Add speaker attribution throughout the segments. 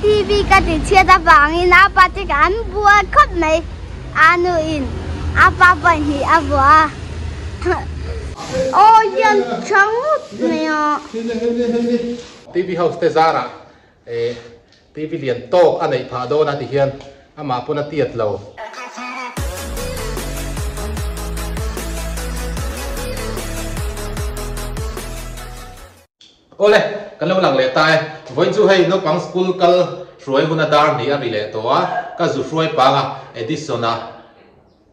Speaker 1: TV ka ti chhiat avangin a pa te kha an buai khawp mai. A nu in a pa pahnih a vuah a. Aw hian tha ngawt mai a.
Speaker 2: TV house te zarah TV lian tawk a neih phah dawn a ti hian amah pawn a tiat lo. Awle, kan lo lang leh ta e. Vawiin chu hei naupang school kal hruai huna dar hnih a ri leh tawh a, ka zu hruai pang a, Edison-a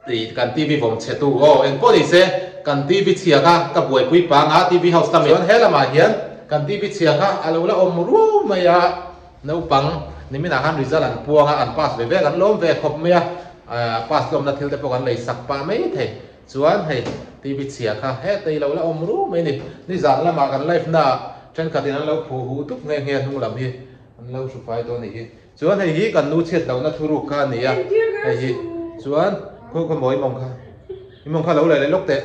Speaker 2: tih kan TV vawm chhe tu aw, eng pawh ni se kan TV chhia kha ka buaipui pang a, TV house lamah chuan he lamah hian kan TV chhia kha a lo la awm ruau mai a, naupang niminah khan result an puang a, an pass ve ve kan lawm ve khawp mai a, pass lawmna thil te pawh kan lei sak pah mai thei. Chuan hei TV chhia kha hetei lo la awm ru mai ni. Nizan lamah kan live na ah thenkhat in an lo phu hu dup nghe nghe a hnung lam hi an lo hru fai dawn anih hi. Chuan hei hi kan nu chhiat lohna thuruk kha a ni a hei hi. Chuan khaw khaw maw i mawng kha i mawng kha lo leh leh lawk teh.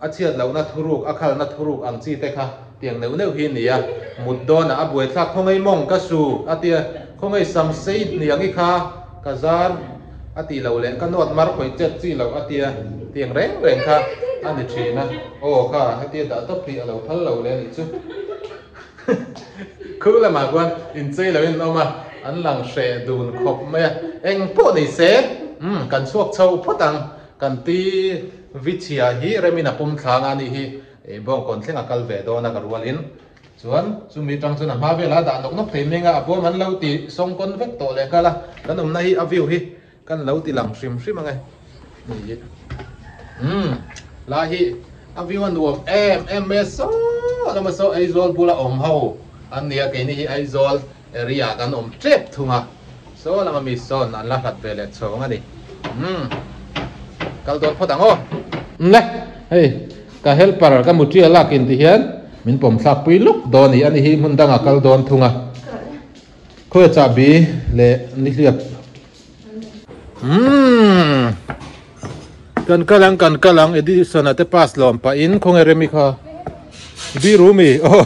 Speaker 2: A chhiat lohna thuruk a khalna thuruk ang chi te kha tiang neuh neuh hi a ni a. Mut dawnah a buaithlak khawngaih mawng ka su a tia khawngaih sam sei hniang i kha ka zar. A tih loh leh ka nawt mar khawih chet chi loh a tia tiang reng reng kha a ni thin a, aw kha hetia dah tawp hi a lo phal lo leh a nih chu. Khu lamah khuan inchei loin an awm a, an lang hreh dun khawp mai a, eng pawh ni se umm kan chhuak chho phawt ang kan ti vichhia hi remin a pawm thlang a nih hi bawngkawn thleng a kal ve dawn a ka rualin. Chuan chumi tang chuan a hma velah a dah nawk nawk thei meng a, a bawm an lo ti sawng kawn vek tawh leh nghal a, kan awmna hi a view hi kan lo ti lang hrim hrim ang e. Ni umm lai hi a view a nuam em em mai a saw lam a saw Aizawl bula awm ho an nia keini hi Aizawl area ah kan awm tep thung a, saw lama mi sawn an la hlat ve leh chhawng a ni. Umm kal dawn phawt ang aw. Le hei. Ka helper ka muṭia lak in ti hian min pawm thlak pui luk dawn i ani hi hmun dangah kal dawn thung a. Khawi chahbi leh nihliap. Umm kan kal ang kan kal ang Edison a te pass lawm pah in khawnge Remi kha bi rumi aw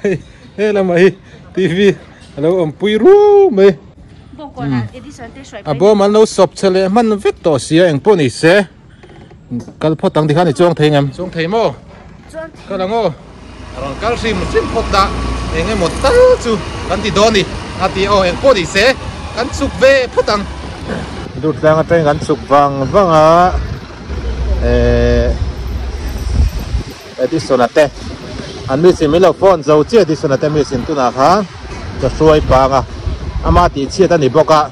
Speaker 2: hei he lamah hi TV a lo awm pui ru mai. A bawm an lo sawp che leh hman vek tawh sia engpawh ni se. Kal phawt ang tikhan i chuang thei ngem? Chuang thei maw?
Speaker 1: Chuang thei.
Speaker 2: Kal ang aw. A rawn kal hrim hrim phawt dah. Eng emaw tal chu kan ti dawn ni. A ti aw eng pawh ni se kan chuk ve phawt ang. Durtlang atangin kan chuk vang vang a eh Edison-a te an misin min lo phone zo chiah Edison-a te misin tunah khan ka hruai pang a ama tihchhiat a ni bawk a.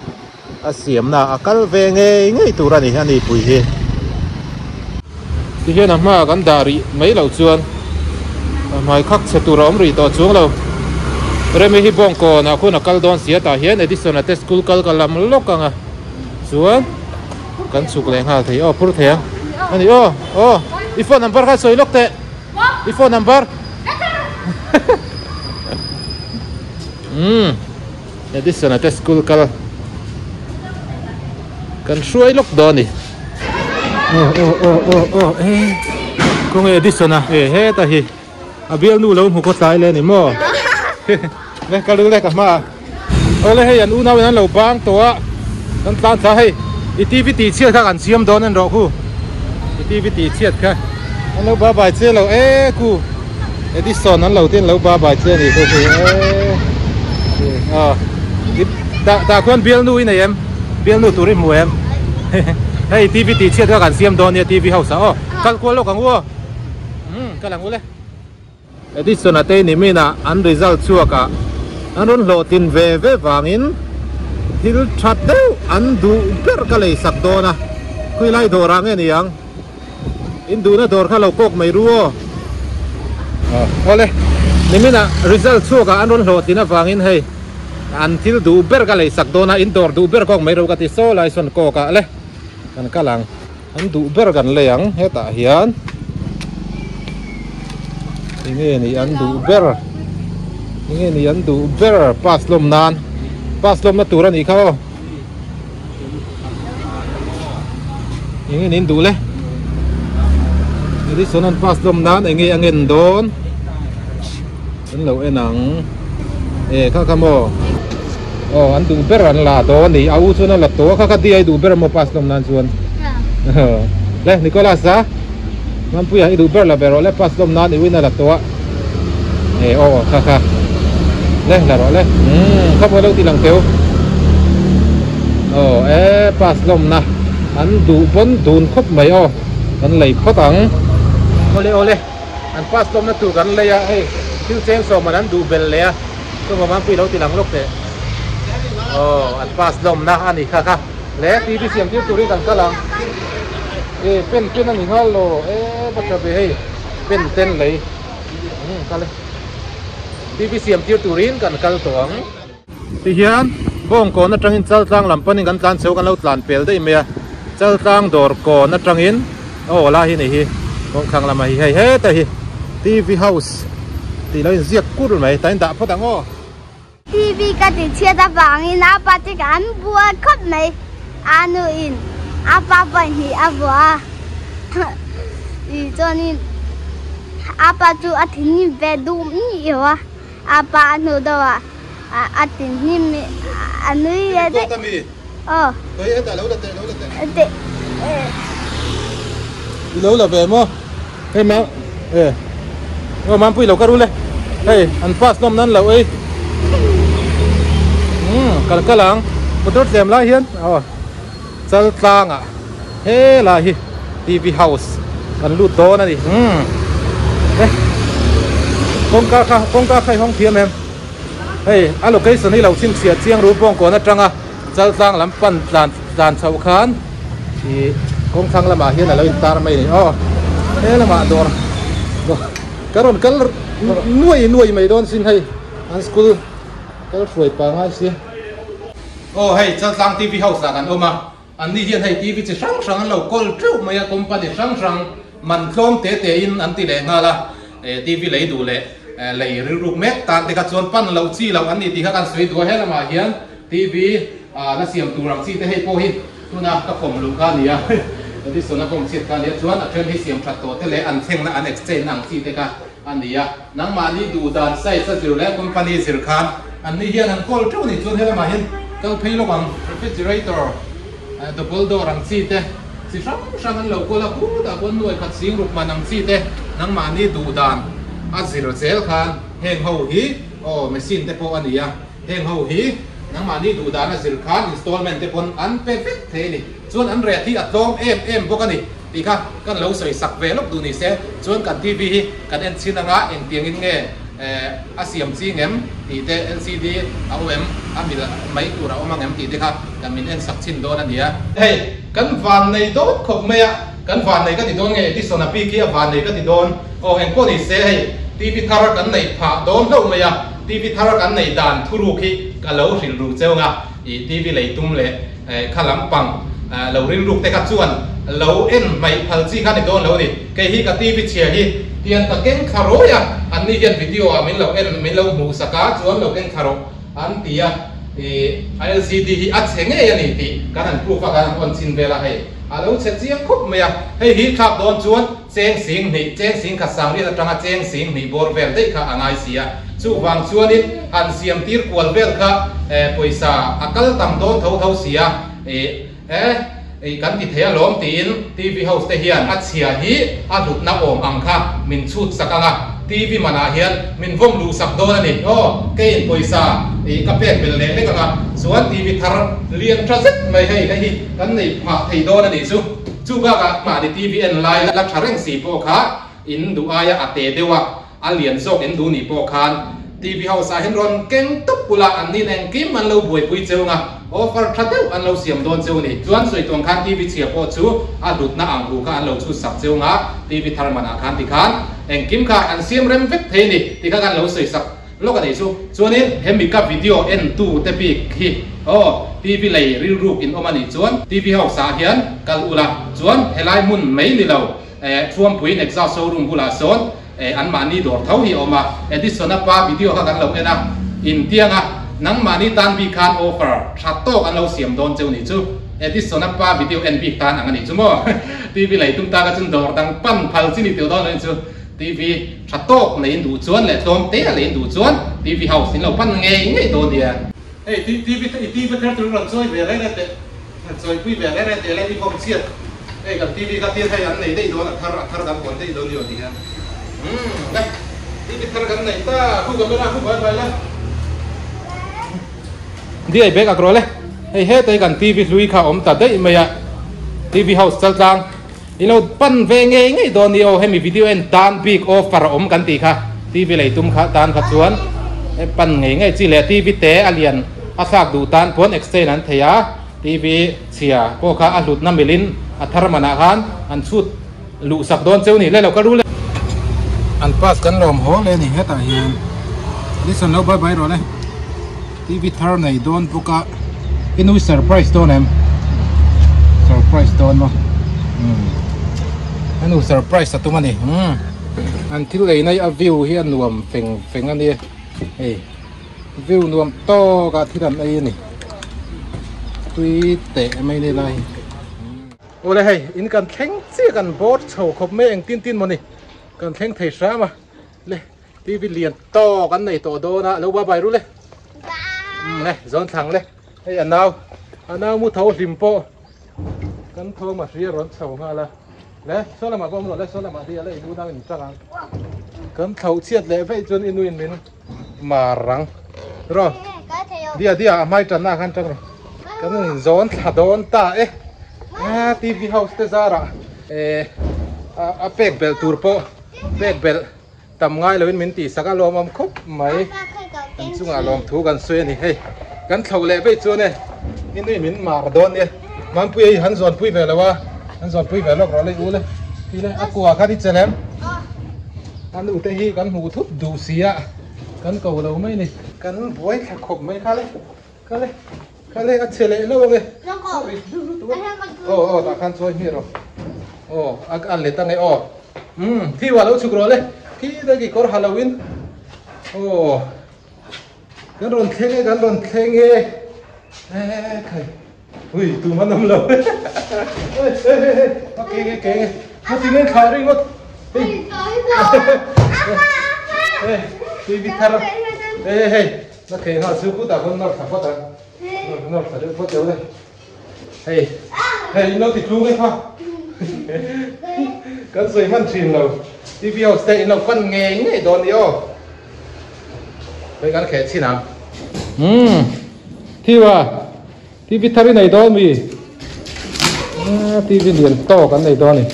Speaker 2: A siamna a kal ve ngei ngei tur a ni a ni pui hi. Tihian a hmaah kan dah rih mai loh chuan a hmai khak chhe tur a awm rih tawh chuang lo. Remi hi Bawngkawnah khuan a kal dawn sia tah hian Edison-a te school kal ka lam lawk ang a chuan kan chhuk leh nghal thei aw phur thei ang a ni aw aw i phone number kha sawi lawk teh i phone number umm. Edison-a te school kal kan hruai lawk dawn a ni. Aw aw aw aw aw e khawnge Edison-a e heta hi a bialnu lo hmu khaw tlai leh a ni maw le ka lu le ka hma ah awle hei an unau in an lo bang tawh a kan tlan thla hei i TV tih chhiat kha kan siam dawn en rawh khu i TV tih chhiat kha an lo ba bai che lo e khu. Edison an lo tin lo ba bai che ni khu khu e a ta khuan bialnu i nei em bialnu tur i hmu em hei TV tih chhiat kha kan siam dawn nia TV house ah aw kal kual lawk ang u aw umm kal ang u le Edison a te ni min ah an result chhuak ah an rawn hlawhtlin ve ve vangin thil tha deuh an duh ber ka lei sak dawn a khawilai dawr ah nge ni ang. In duhna dawr kha lo kawk mai ru aw. Awle, niminah result chhuakah an rawn hlawhtlin avangin hei an thil duh ber ka lei sak dawn a, in dawr duh ber kawk mai ru ka ti saw lai sawn kawk ah le kan kal ang. An duh ber kan lei ang hetah hian enge ni an duh ber enge ni an duh ber pass lawm nan pass lawmna tur a nih kha aw. Enge nin duh le Edison an pass lawm nan enge a ngen dawn an lo en ang e kha kha maw Aw an duh ber an la dawn a ni. A u chuan a la tawh a kha kha DI duh ber a maw pass lawm nan chuan. Le Nicholas a Mampuia i duh ber la ve rawh le pass lawm nan i uin a la tawh a. E aw kha kha le la rawh le. Umm kha maw lo ti lang teu. Aw e pass lawm na an duh pawn dun khawp mai aw kan lei phawt ang. Awle awle. An pass tlawmna tur kan lei a, hei thil cheng sawm an duh belh leh a, chuvang Mampui lo ti lang lawk teh. Aw an pass tlawmna a ni kha kha le TV siam tir turin kan kal ang. E pen pen a ni nghal lo e va tha ve hei pen ten lei umm kal e TV siam tir turin kan kal tawh ang. Tihian Bawngkawn atangin Chaltlang lam panin kan tlan chho kan lo tlan pel daih mai a, Chaltlang dawr kawn atangin aw lai hi ni hi kawngthlang lamah hi hei heta hi TV house tih lo inziak kur mai tain dah phawt ang aw.
Speaker 1: TV ka ti chhiat avangin a pa te kha an buai khawp mai, a nu in a pa pahnih a vuah a, ih chuanin a pa chu a thinrim ve duh miah lo a. A pa a hnu deuh ah a ti hnim i a nui leh daih. Aw. Teh.
Speaker 2: I lo la ve maw? Hei ma e aw Mampui lo ka rul e. Hei an pass nawm nan lo ei. Umm kal kal ang motor tlem lai hian aw chal tlang ah he lai hi TV house kan lut dawn a ni umm e kawngka kha kawngka kha i hawng thiam em hei a location hi lo chhinchhiah chiang ru bawngkawn atanga chal tlang lam pan tlan tlan chhoh khan ih kawngthlang lamah hian a lo intar mai a ni aw he lamah dawr ka rawn kal nuai nuai mai dawn sin hei an school kal hruai pangai sia. Aw hei Chaltlang TV house ah kan awm a, an ni hian hei TV chi hrang hrang an lo kawl teuh mai a, company hrang hrang man tlawm te te in an ti leh nghal a, TV lei duh leh lei rilruk mek tan te kha chuan pan loh chi loh an ni tih kha kan sawi duh a, he lamah hian TV la siam tur ang chi te hei pawh hi tuna ka fawm luh kha a ni a, Edison a bawm chhiat kha a ni a, chuan a then hi siam that tawh te leh an thlengna an exchange na ang chi te kha a ni a, nangmahni duh dan size a zir leh company zir khan an ni hian an kawl teuh a nih chuan helamah hian kal phei lawk ang refrigerator double door ang chi te chi hrang hrang an lo kawl a khutah khuan nuai khat sing ruk man ang chi te nangmahni duh dan a zir zel khan heng ho hi aw machine te pawh a ni a heng ho hi nangmahni duh dan a zir khan installment te pawn an pe vek thei a ni chuan an rate hi a tlawm em em bawk a ni. Tih kha kan lo sawi sak ve lawk duh ni se, chuan kan TV hi kan en chhin anga engtiangin nge a siam ching em tih te, LCD a awm em, a mil mai tur a awm ang em tih te kha kan min en sak chhin dawn a nia. Hei, kan vannei dawn khawp mai a, kan vannei ka ti dawn nge Edison a bik hi a vannei ka ti dawn, aw engpawh ni se hei TV thar kan neih phah dawn hlauh mai a, TV thar kan neih dan thuruk hi ka lo hrilh ru cheu anga, ih TV lei tum leh Kha lampang lo rilruk te kha chuan lo en hmaih phal chi kha ni dawn lo ni. Kei hi ka TV chhia hi tian ka keng thla rawi a, an ni hian video ah min lo en min lo hmuh sak a chuan lo keng thla rawh an ti a, ih a LCD hi a chhe ngei a ni tih kan han proof a kan han on chin vel a hei a lo chhe chiang khawp mai a, hei hi thlak dawn chuan cheng sing hnih cheng sing khat sang riat atanga cheng sing hnih bawr vel daih kha a ngai si a, chuvang chuanin han siam tir kual vel kha pawisa a kal tam dawn tho tho si a, ih e ih kan ti thei alawm tiin TV house te hian a chhia hi a hlutna awm ang kha min chhut sak ang a, TV manah hian min vawm luh sak dawn a ni aw, keiin pawisa ih ka pek belh leh lek ang a, chuan TV thar lian tha zet mai hei hei hi kan nei phah thei dawn a nih chu. Chu bakah mahni TV en lai la tha reng si pawh kha in duh aia a te deuh a, a lian zawk in duh nih pawh khan TV house ah hian rawn keng tawp pula an nin engkim an lo buaipui cheu anga offer tha deuh an lo siam dawn cheu a ni. Chuan sawi tuang khan TV chhia pawh chu a hlutna ang hu kha an lo chhut sak cheu anga TV thar manah khan tikhan engkim kha an siam rem vek thei a ni tikha khan lo sawi sak Lawk a nih chu. Chuanin he mika video en tu te bik hi aw TV lei rilruk in awm a nih chuan TV house ah hian kal ula chuan helai hmun mai ni lo eh Thuampuiin Exhaust showroom bulah sawn eh an mahni dawr tho hi a awm a Edison a pa video kha kan lo en a in tiang a nangmahni tan bik khan offer tha tawk an lo siam dawn cheu nih chu Edison a pa video en bik tan ang a nih chu maw TV lei tum taka chun dawr dang pan phal chi ni teuh dawn lo in chu TV Tha tawk nei in duh chuan leh tlawm te a lei in duh chuan TV house in lo pan ngei ngei dawn nia. Hei TV i TV thar tur rawn chawi ve reng reng teh, han chawi pui ve reng reng teh le i vawm chhiat. Hei kan TV kha tir hei an nei daih dawn a thar a thar kan hawn daih dawn ni aw ti hian. Umm le TV thar kan nei ta khu camera khu bai bai la. Diai bag ak rawh le. Hei hetah hi kan TV hlui kha a awm ta daih mai a. TV house chaltlang i lo pan ve ngei ngei dawn ni aw hemi video en tan bik offer a awm kan tih kha TV lei tum kha tan kha chuan pan ngei ngei chi leh TV te a lian a thlak duh tan pawn exchange an thei a TV chhia pawh kha a hlutna milin a thar manah khan an chhut luh sak dawn cheu ni le lo ka ru le. An pass kan lawm haw le ni hetah hian listen lo bye bye rawh le. TV thar nei dawn bawk a i nui surprise dawn em surprise dawn maw umm a nu surprise a tum a ni umm an thil ei na hi a view hi a nuam feng feng a nia hei view nuam tawk ah thil an ei a ni tui teh mai a ni lai hi awle hei in kan thleng chiah kan bawr chho khawp mai engtin tin maw ni kan thleng thei hram a le. TV lian tawk an nei tawh dawn a, lo bye bye ru le. Umm le, zawn thlang le. Hei a nau, a nau mu tho hlim pawh kan thawm a hria rawn chho nghal a. Le, saw lamah pawh awm rawh le, saw lamah hi a la in unau in tang ang. Kan thlauh chhiat leh veih chuan i nuin min mar ang. Rawh, dia dia a hmai tanna khan tang rawh. Kan in zawn thla dawn ta e. Ah, TV house te zarah eh a pek belh tur pawh pek belh. Tam ngai loin min tih sak a lawmawm khawp mai. Kan chungah lawmthu kan sawi a ni. Hei kan thlo leh veih chuan e i nui min mar dawn nia. Mampui hei han zawnpui ve lo a, han zawnpui ve lawk rawh le u le. Ti le a kua kha ni che lem. A nu te hi kan hmuh thut duh si a, kan ko lo mai ni. Kan buai thla khawp mai kha le, kha le, kha le a che leh lo ang e. Aw aw tah khan chawi hmiah rawh. Aw a let ang e aw. Umm thi wa lo chhuk rawh le khi dai ki kawr ha lo in aw kan rawn thleng e kan rawn thleng e e khai ui tum an awm lo e e e a ke nge ke nge a ti nge thlah ri ngawt hei e tv thar e hei na ke nghal chu kutah khawn nawr thla phawt ang nawr thla deuh phawt deuh le. Hei, hei in lo ti tlung e kha. Kan sawi hman thin lo. TV house te in lo pan ngei ngei dawn ni aw. Hei kan kheh chin ang. Hmm. Thiwa. TV thar i nei dawn mi. Ah, TV lian tawk an nei dawn ni.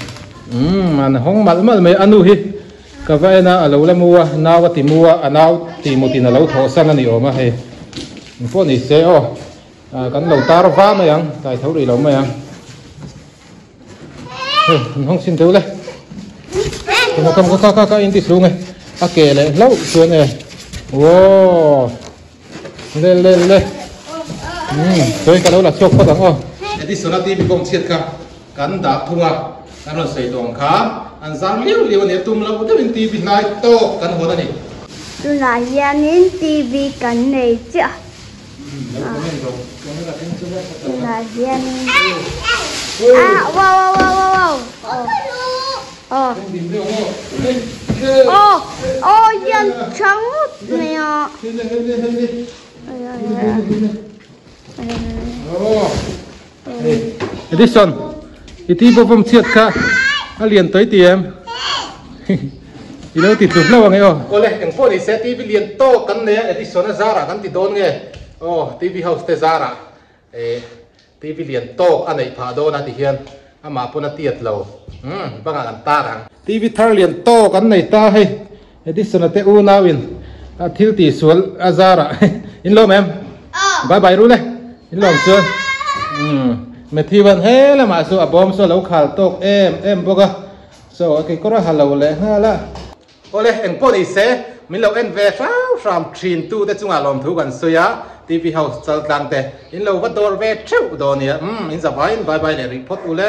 Speaker 2: Hmm, an hawng malh malh mai anu hi. Ka va en a, a lo la mu a, nau a ti mu a, a nau ti mutin a lo thawh san a ni awm a hei. Engpawh ni se aw. Kan lo tar va mai ang, tlai tho rih lo mai ang. Hei, an hawng chhin deuh le. Ka ka ka ka ka in ti thlung e. A ke leh hlauh chuan e. Wow. Le le le. Hmm, chuan ka lo la chhuak phawt ang aw. Edison a TV bawm chhiat kha kan dah thung a, kan rawn sawi tawh ang kha. An zar liau liau a ni a, tum loh deuhin TV hnai tawk kan hawn a ni.
Speaker 1: Tunah hianin TV kan nei chiah. Tunah hianin ah wow wow wow wow wow oh oh oh hian tha ngawt mai a
Speaker 2: Edison i ti bawm chhiat kha a lian tawih ti em i lo ti tlut lo ang e aw. Awle engpawh ni se TV lian tawk kan nei a Edison a zarah kan ti dawn nge aw TV house te zarah eh TV lian tawk a neih phah dawn a ti hian amah pawn a tiat lo umm bangah kan tar ang. TV thar lian tawk an nei ta hei Edison a te unau in a thil tih sual a zarah in lawm em? Bye bye ru le in lawm chuan umm Matthew an he lamah chu a bawm chu a lo khal tawk em em bawk a so a kekawr a ha lo leh nghal a. Awle engpawh ni se min lo en ve hrau hram thin tu te chungah lawmthu kan sawi a TV house chaltlang te in lo va dawr ve theuh dawn nia umm in zavaiin bye bye leh rih phawt u le.